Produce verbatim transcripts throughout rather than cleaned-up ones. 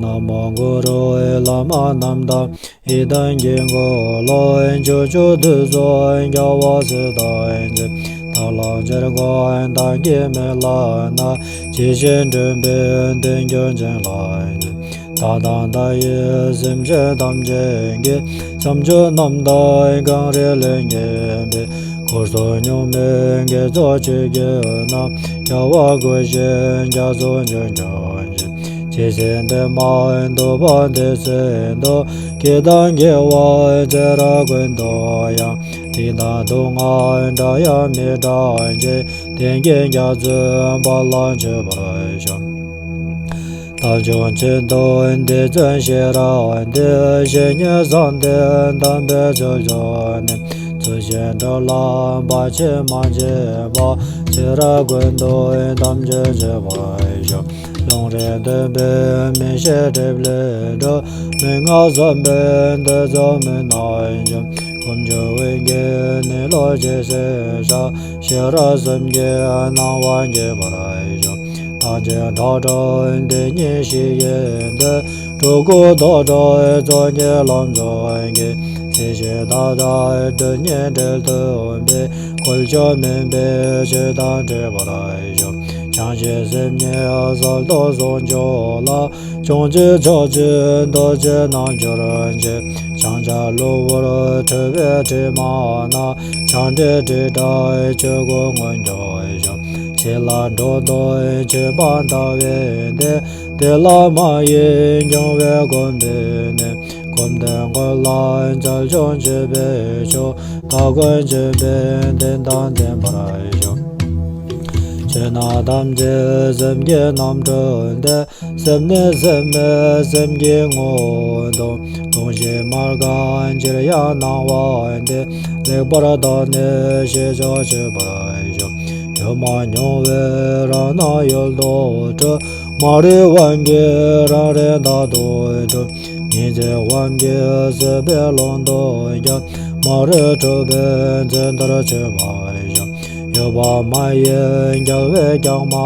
ན་མོ་གུ་རུ་བླ་མ་རྣམས་དང་། ཡི་དམ་དཀྱིལ་འཁོར་ལ། ཕྱོགས་བཅུ་དུས་གསུམ་རྒྱལ་བ་སྲས་དང་བཅས། ཐར་ལམ་ཆོས་སྐུ་བདག་གིས་མི་ལ་གནང་། ཇི་བཞིན་འགྲུབ་པའི་དོན་ཀུན་བྱིན་རླབས་ཀྱིས། བདག་དང་བདག་གི་སེམས་ཅན་ཐམས་ཅད་ཀྱི། བྱང་ཆུབ་རྣམ་དག་གངས་རི་ལས་བརྒལ་བའི། འཁོར་གསུམ་མྱུར་མེད་དགེ་ཚོགས་ཆོས་ཀྱི་རྣམ། རྒྱལ་བ་སྐུ་བཞི་རྒྱ་མཚོ་འཇུག་འགྱུར་ཞིང་། ཇི་སྲིད་འདིར་མ་ཐོབ་པ་དེ་སྲིད་དུ། སྐྱེ་དང་སྐྱེ་བ་ཚེ་རབས་ཀུན་ཏུ་ཡང་། སྡིག་དང་སྡུག་བསྔལ་འདྲ་ཡང་མི་འདྲ་ཞིང་། ལྡན་གྱི་རྒྱ་མཚོའི་འབབ་ལ་མཆོད་པར་ཤོག། དལ་འབྱོར་ཆེད་དུ་འདི་བརྩོན་ཤེས་རབ་འདི། བཤེས་གཉེན་བཟང་དེ་དམ་པའི་ཚུལ་བཟུང་ནས། ཚུལ་བཞིན་སྒྲུབ་ལ་བར་ཆད་མ་བྱེད་པ། ཚེ་རབས་ཀུན་ཏུ་དམ་ཆོས་བྱེད་པར་ཤོག། ལུང་རིགས་སྟོན་པའི་མི་ཤེས་སྒྲིབ་ལས་གྲོལ། མན་ངག་བཟང་པོའི་འདོད་རྩོལ་མི་སྣང་འཇོམས། དཀོན་མཆོག་དབྱིངས་ཀྱི་གནས་ལུགས་ཇི་སྲིད་ཤར། ཤེས་རབ་སེམས་ཀྱི་སྣང་བ་འགྱེད་པར་ཤོག། ཐམས་ཅད་ཁྲག་འགྲོ་དེ་ཉིད་ཞི་བའི་དོན། སྤྲུལ་སྐུ་རྡོ་གྲུབ་ཚོགས་ཀྱི་ལམ་རྫོགས་ཀྱི། སྲིད་ཞིའི་མཐའ་དག་སྒྲིབ་གཉིས་བྲལ་ཐུབ་པའི། བཀོལ་སྤྱོད་མིན་པའི་ཆོས་དང་འདྲེས་པར་ཤོག། བྱང་ཆུབ་སེམས་ཉིད་གསལ་སྟོང་ཟུང་འཇུག་ལ། བྱང་ཆུབ་ཕྱོགས་བཅུའི་རྡོ་རྗེ་རྣལ་འབྱོར་ཆེ། བྱང་ཆུབ་གློ་བུར་འཁྲུལ་པའི་དྲི་མ་ན། བྱང་འདྲེན་དྲི་བྲལ་ཆོས་སྐུ་མངོན་གྱུར་ཤོག། ཞི་ལ་འགྲོ་དོན་མཆོད་པ་དང་བས་ཏེ། བདེ་ལ་མ་ཡིན་འབྱུང་བའི་སྒོམ་པའི་གནས། སྒོམ་དོན་ཀུན་ལ་རྒྱལ་མཆོག་མཆོད་པའི་མཆོག། བདག་ཀུན་མཆོད་པའི་དོན་དང་ལྡན་པར་ཤོག། ཆོས་རྣམས་ཐམས་ཅད་སེམས་ཀྱི་རྣམ་སྤྲུལ་ཏེ། སེམས་ནི་སེམས་མེད་སེམས་ཀྱི་ངོ་བོ་དང་། སྟོང་ཞིང་མ་འགགས་ཕྱིར་ཡང་སྣང་བ་སྟེ། ལེགས་པར་བརྟགས་ནས་ཤེས་བྱ་དཔྱད་པར་ཤོག། ཡུལ་མ་མྱོང་བའི་རང་སྣང་ཡུལ་དུ་འཁྲུལ། མ་རིག་དབང་གིས་རང་རིག་བདག་ཏུ་འཁྲུལ། ཉི་ཚེ་དབང་གིས་སྲིད་པའི་ཀློང་དུ་འཁྱམས། མ་རིག་འཁྲུལ་པའི་མཚོན་ལྟར་ཆུད་པར་ཤོག། ཡོད་པ་མ་ཡིན་རྒྱལ་བས་ཀྱང་མ་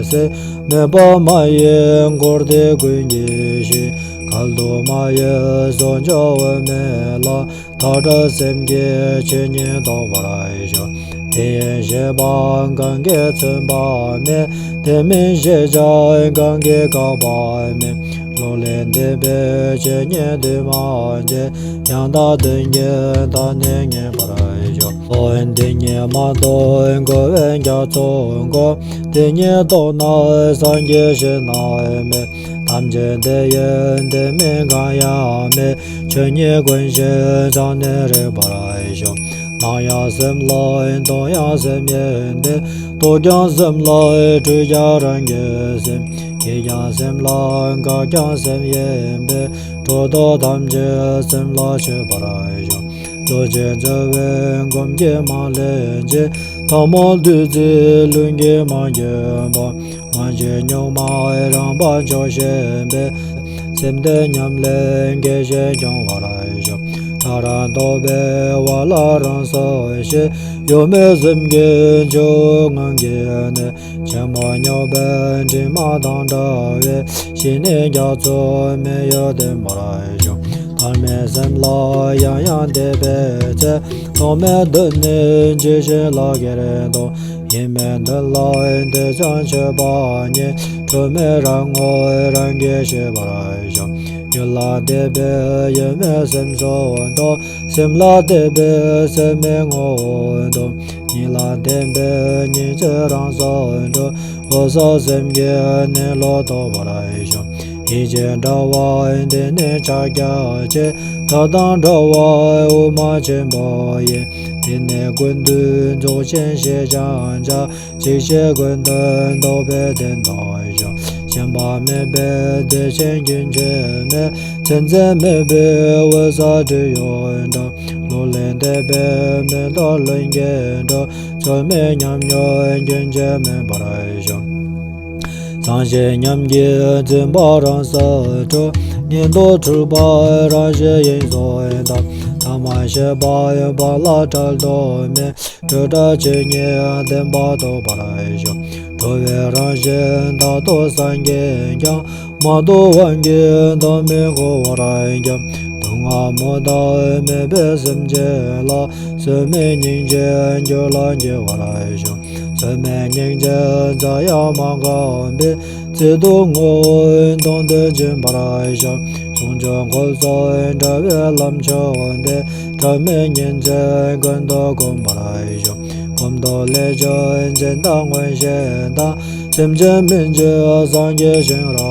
གསལ། མེད་པ་མ་ཡིན་འཁོར་འདས་ཀུན་གྱི་གཤིས། གལ་ཏུ་མ་ཡིན་ཟུང་འཇུག་དབུ་མའི་ལམ། མཐའ་བྲལ་སེམས་ཀྱི་ཆོས་ཉིད་རྟོགས་པར་ཤོག། དེ་ཡི་ཤེས་པ་གང་གིས་མཚོན་པ་མེད། དེ་མིན་ཤེས་བྱ་གང་གིས་བཀག་པ་མེད། བློ་ལས་འདས་པའི་ཆོས་ཉིད་འདུས་མ་བྱས། ཡང་དག་དོན་གྱི་མཐའ་ནི་ངེས་པར་ཤོག། ལོ་འདི་ཉིད་མ་རྟོགས་འགོ་བའི་རྒྱ་མཚོ་འགོམ། དེ་ཉིད་རྟོགས་ན་སངས་རྒྱས་ཞིང་རྣམ་སྨིན། ཐམས་ཅད་དེ་ཡི་དེ་མིན་གང་ཡང་མེད། ཆོས་ཉིད་ཀུན་ཤེས་ཙམ་ནི་རིག་པར་ཤོག། སྣང་ཡང་སེམས་ལ་སྟོང་ཡང་སེམས་ཡིན་ཏེ། རྟོགས་ཀྱང་སེམས་ལ་འཁྲུལ་ཀྱང་རང་གི་སེམས། སྐྱེས་ཀྱང་སེམས་ལ་འགགས་ཀྱང་སེམས་ཡིན་པས། གྲོལ་སྟོབས་ཐམས་ཅད་སེམས་ལ་ཆོད་པར་ཤོག། རྡོ་རྗེ་རྩ་བའི་སྒོམ་གྱིས་མ་བསླད་ཅིང་། ཐལ་མོ་བདུད་རྩིའི་རླུང་གིས་མ་འགེངས་པ། མ་བཅོས་གཉུག་མ་རང་བབས་མཆོག་ཤེས་པས། སེམས་དེ་ཉམས་ལེན་དགེ་བཤེས་སྐྱོང་བར་ཤོག། ཕྲ་རགས་རྟོག་པའི་བ་ལ་རང་སོ་ཞེས། གཡོ་མེད་སེམས་ཀྱི་ཆུ་བོ་ངང་གིས་གནས། ཆེན་པོ་སྙོགས་པའི་དྲི་མ་དང་བྲལ་བའི། ཞི་གནས་རྒྱ་མཚོའི་མེ་ཡིས་ལྡན་པར་ཤོག། ཐར་མེད་སེམས་ལ་ཡང་ཡང་དད་པའི་ཚེ། ཐོགས་མེད་དུ་ནི་ཇི་བཞིན་ལག་གིས་རྡོ། ཡེངས་མེད་དོན་ལ་དེ་ཙམ་ཆོད་པ་ཉིད། འཁྲུལ་མེད་རང་ངོ་རང་གིས་ཤེས་པར་ཤོག། ཡུལ་ལ་དད་པས་ཡུལ་མེད་སེམས་སུ་རྟོག། སེམས་ལ་དད་པས་སེམས་མེད་ངོ་བོ་རྟོགས། ཉིད་ལ་དད་པས་ཉིད་ཀྱི་རང་སར་གྲོལ། འོད་གསལ་སེམས་ཀྱི་གནས་ལུགས་རྟོགས་པར་ཤོག། ཡིད་ཀྱི་དྲ་བ་འདི་ནི་ཕྱག་རྒྱ་ཆེ། མཐའ་དང་བྲལ་བ་དབུ་མ་ཆེན་པོ་ཡིན། དེ་ནི་ཀུན་འདུས་རྫོགས་ཆེན་ཞེས་ཀྱང་བྱ། འཇིགས་བྱེད་ཀུན་འདུལ་རྟོག་པའི་གདན་དུ་བཞུགས། ཞེན་པ་མེད་པའི་བདེ་ཆེན་རྒྱུན་ཆད་མེད། མཚན་མཚོན་མེད་པའི་འོད་གསལ་སྤྲིན་གཡོ་འགྲོ། བློ་ལས་འདས་པའི་མི་ལྡོག་ལྷུན་གྱིས་གྲུབ། རྩོལ་མེད་ཉམས་མྱོང་རྒྱུན་ཆད་མེད་པར་བཞུགས། གཙང་ཞིང་ཉམས་ཀྱིས་འཛིན་པ་རང་སར་གྲོལ། ཉེ་དུ་འཁྲུལ་པ་རང་བཞིན་དབྱིངས་སུ་དག། ཐ་མལ་ཤེས་པ་ཡོད་པ་ལ་བྲལ་དུ་མེད། སྤྲོས་བྲལ་ཆོས་ཉིད་བདེན་པ་རྟོགས་པར་ཤོག། གྲོལ་བའི་རང་བཞིན་རྟག་ཏུ་སངས་རྒྱས་ཀྱང་། མ་དོ་བ་གིས་བདག་མེད་འཁོར་བར་འཁྱམས། སྡུག་བསྔལ་མུ་མཐའ་མེད་པའི་སེམས་ཅན་ལ། བཟོད་མེད་སྙིང་རྗེས་སྒྱུ་ལ་སྐྱེ་བར་ཤོག། བཟོད་མེད་སྙིང་རྗེ་མཛའ་ཡང་མ་འགགས་པའི། བརྩེ་གདུང་ངོ་བོས་གདུང་འདི་སྦྱིན་པར་ཤོག། བྱང་ཆུབ་འཁོར་སོགས་འདྲ་བའི་ལམ་མཆོག་འདི། འབྲལ་མེད་ཉིན་མཚན་ཀུན་ཏུ་བསྒོམ་པར་ཤོག། གོམ་དུ་ལས་ཀྱི་སྦྱིན་བདག་མངོན་ཤེས་དང་། སེམས་ཅན་མི་འཇིགས་སངས་རྒྱས་ཤིང་རབ་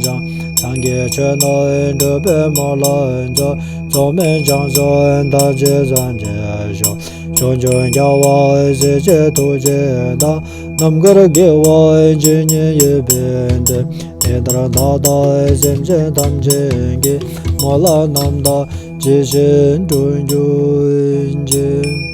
འབྱུང་། སངས་རྒྱས་ཆོས་རྣམས་སྒྲུབ་པའི་མོད་ལ་མཛོད། རྫོགས་སྨིན་བྱང་སེམས་དར་ཅིག་བརྩམ་གྱིས་ཤོག། ཕྱོགས་བཅུའི་རྒྱལ་བ་སྲས་བཅས་ཐུགས་རྗེ་དང་། རྣམ་དཀར་དགེ་བ་ཇི་སྙེད་ཡོད་པའི་དོན། དེ་ལྟར་བདག་དང་སེམས་ཅན་ཐམས་ཅད་ཀྱི། མོད་ལ་རྣམ་དག་ཇི་བཞིན་འགྲུབ་གྱུར་ཅིག།